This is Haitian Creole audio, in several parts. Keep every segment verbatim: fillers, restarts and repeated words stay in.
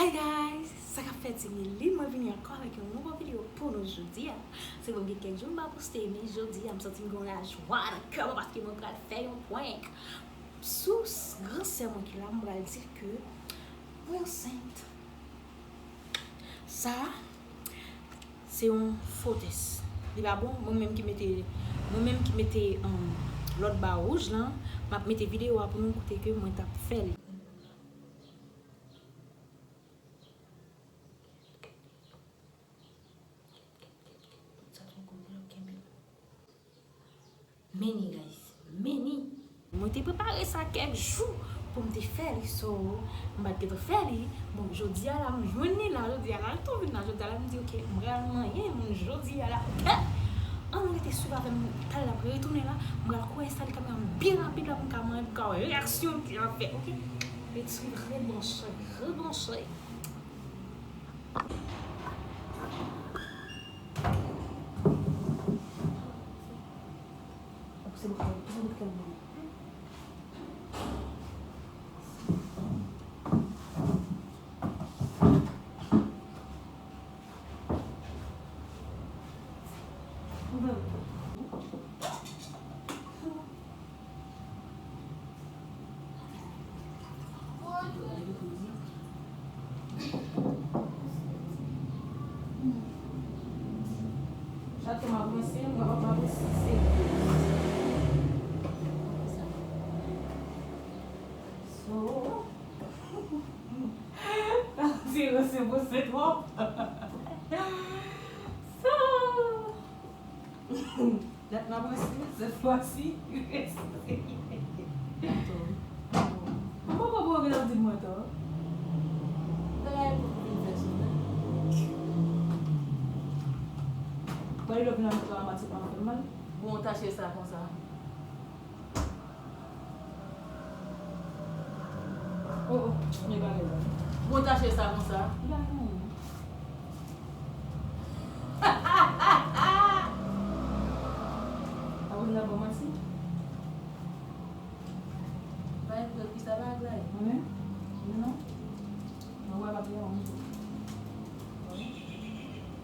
Hey guys, sa k ap fèt, se Meli, mwen vini ankò avèk yon nouvo videyo pou nou jodi a. Se vre m gen kèk jou m pa poste, men jodi a m santi m gen yon lajwa nan kè mwen paske mwen pral fè yon prank sou s-, gran sè mwen ki la, m pral di ke mwen ansent. Sa, se yon fo tès. Li pa bon, mwen menm ki mete, mwen menm ki mete, um, lòt ba wouj lan, m ap mete videyo a pou nou kote ke mwen t ap fè li. Many, guys. Many. Mwen te prepare sa kèk jou pou m te fè li, so, m pa t gentan fè li. Bon, jodi a la, m jwenn li la, jodi a la, l tou vin la, jodi a la, m di, "Ok, m pral manyen moun jodi a la, ok?" Ann rete swiv avè m, talè l ap retounen la, m pral koupe enstale kamera m byen rapid la pou m ka manyen, pou m ka wè reyaksyon l ap fè, ok? Rete swiv, rebranche, rebranche. Chak fwa m ap ranse, m ap ranse. So, sa se ranse pou se twòp. So, Dat n ap ranse sèt fwa si. Mwen pa konprann w gen ap di mwen tò. Bagay pou vin fè sou mwen. Bagay lòt nan mitan an, matik pa fè mal. Bon, tache sa konsa. Oh, oh, men bagay la. Bon, tache sa konsa. Li pa gen anyen. Apre l ap ban manti. Bay frè ki sa bagay. Mwen menm? Non. Mwen wè pa gen anyen.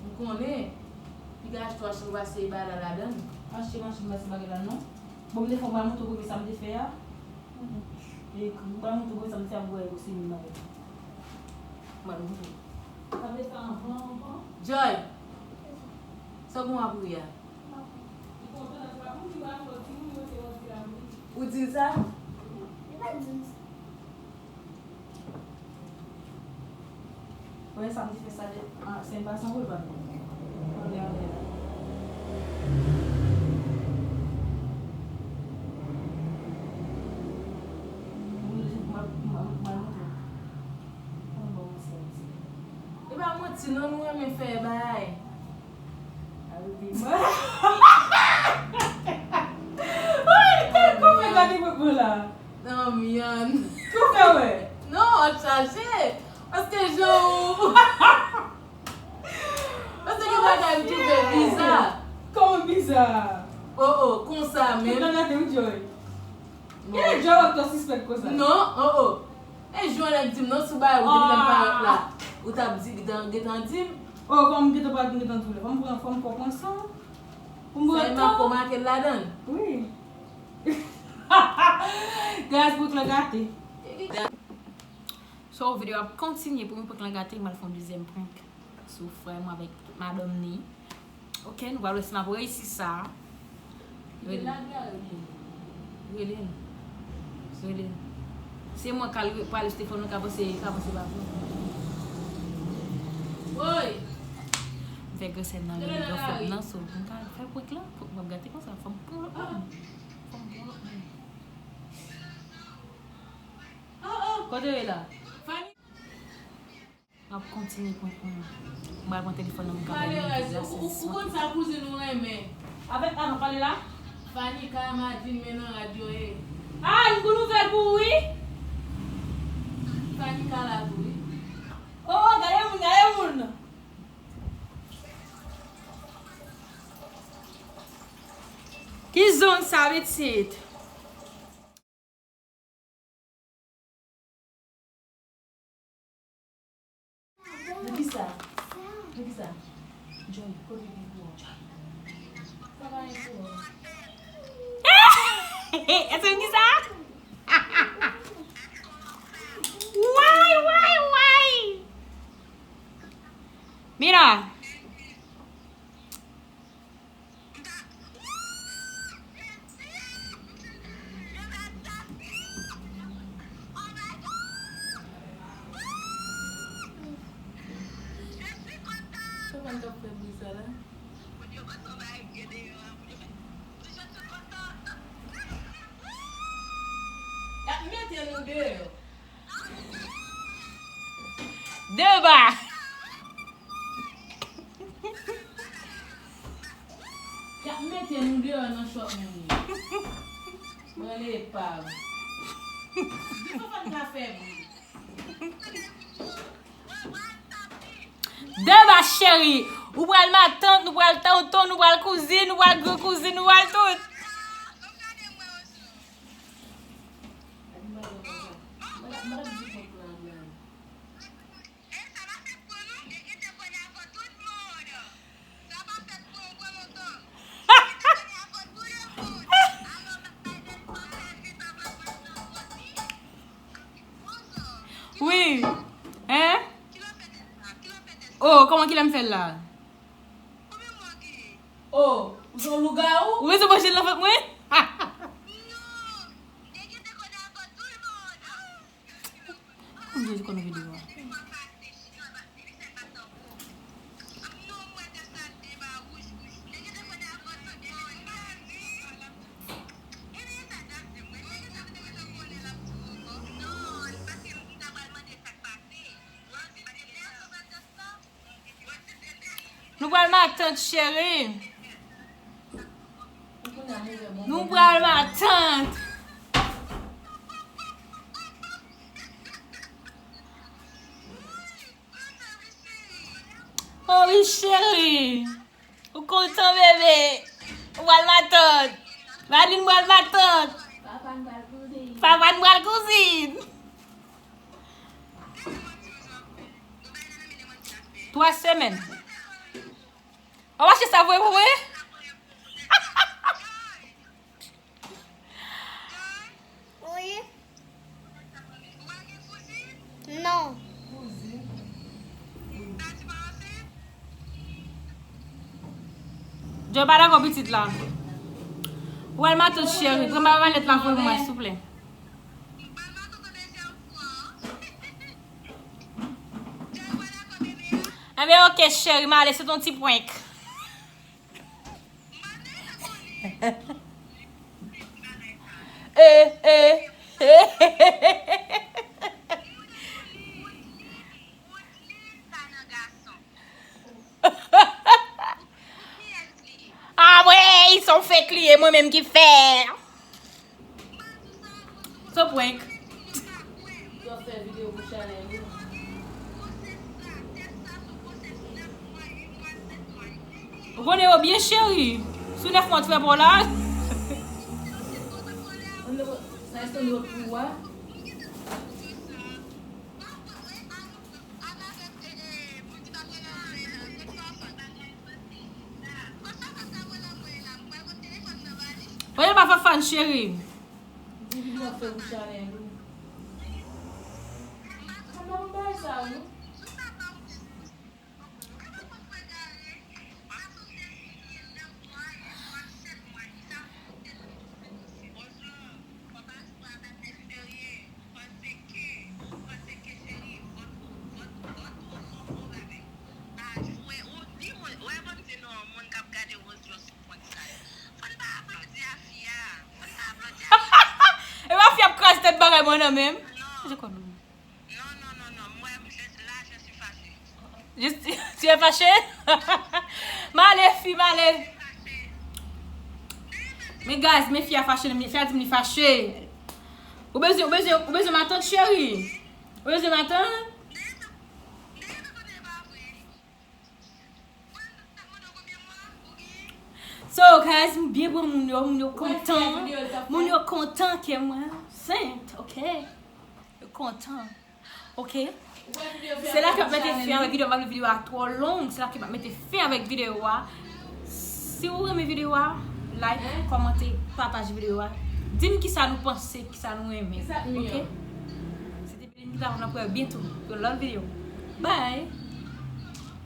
M konnen. Piga achte yon machin pase bala ladan. Achte machin pase bagay la non. Bon, m te fè w ba moto premye sa m te fè a. E ba moto premye sa m te fè a, m voye pou se menm bagay. Ban moto. Sa m te fè anvan, anvan. Joy! Sa w gen w ap ri a? Ou di l sa? Li pa di m sa. Wè sa m te fè sa de, ah, se yon basan pou l pa anlè, anlè la. M ap, m ap, m ap montre. An bon, se yon ti. E pa manti non, nou renmen fè bagay. Woy, kòman gade popo la? Nan myann. Ki w fè wè? Non, w ap chache. Paske jan ou. Paske gen bagay m twouve biza. Kòman biza? Oh, oh, konsa menm. Tout nan gade w, Joy. Bon. Kilè Joy wè w tò sispèk konsa? Non, oh, oh. E jan nèg di m non, sou bagay ou te gentan parèt la. Ou t ap di, gentan, gentan di m. Oh, fò m gentan parèt, m gentan di w la. Fò m pran, fò m fò pran san. Pou m pran tan. Sa e Marco make l ladan l. Wi. Guys, prank lan gate. So, videyo ap kontinye pou mwen prank lan gate, m al fè yon dezyèm prank sou frè mwen avèk madanm ni. Ok, nou pral wè si m ap reyisi sa. Rele l. Rele l. Rele l. Se mwen k al re-, pral rele telefòn nan, ka panse, ka panse pa vre. Woy! M fè gran sè nan rele gran frè m nan, so m ka fè prank lan, fòk m ap gate konsa, fò m pran lòt moun. Fò m pran lòt moun. Kote w ye la? M ap kontinye prank mwen. M pral pran telefòn nan pou m ka bay moun ki la sezi. Ou konn sa kouzin ou renmen. Avèk, ah, pale la. Fani ka Madin men nan rad yo ye. Ah, m gon nouvèl pou ou wi. Fani ka la tou wi. Oh, oh, gade moun, gade moun. Ki zòn sa pitit? Nan kisa? Nan kisa? Joy, kote ki pou ou? Joy. Sa pa gen pou ou. Èske m ki sa? Way, way, way! Mira! Sa pa l k ap fè bri sa la? Y ap mete nou deyò. Deba! Y ap mete nou deyò nan chòt moun yo. Pran lepav. Di Fofan ka fè bri. Deba cheri, ou pral matant, nou pral tonton, nou pral kouzin, nou pral gran kouzin, nou pral tout. Wi. Hein? Oh, kòman kilè m fè l la? Oh, ou se yon lougawou? Ou bezwen manje nan vant mwen? Kòman Jezi konn videyo a? Nou pral matant, cheri. Nou pral matant. Oh wi, cheri. Ou kontan, bebe? Ou pral matant. Madeline pral matant. Papa n pral kouzin. Papa n pral kouzin. Twa semèn. Ou achte sa vre pou mwen? Wi. Non. Joe pa dakò pitit la. Ou al matant cheri, pran malèt la pou mwen, souple. Enben, oke, cheri, m ale, se ton ti prank. Eh, eh, eh. Ah, mwen, se yon fake li ye, mwen menm ki fè. So prank. Yo fè videyo pou chanèl yo. Ou konnen yo byen cheri. Sou nèf mwa ou t fè pa w la. Sa se yon lòt pou ou a. Voye l ba Fafane, cheri. Di li ap fè pou chanèl ou. Kòman pou bagay sa yo? E pa fi ap kraze tèt bagay mwen nan menm. Je konn. Non, non, non, non. Moi, je, là, je suis fâchée. Je suis, tu es fâchée? M ale, fi, m ale. Men guys, men fi a fache, men fi a di m li fache. Ou bezwen, ou bezwen, ou bezwen matant cheri? Ou bezwen matant? So, guys, m byen pran moun yo, moun yo kontan. Moun yo kontan ke mwen ansent, ok? Yo kontan. Ok. Se la ke m ap mete fen avèk videyo a, m pa vle videyo a twò long, se la ke m ap mete fen avèk videyo a. Si w renmen videyo a, like, kòmante, pataje videyo a. Di m kisa nou panse, kisa nou renmen. Ok? Se te Beline ki t ap nan prè byento yon lòt videyo. Bye!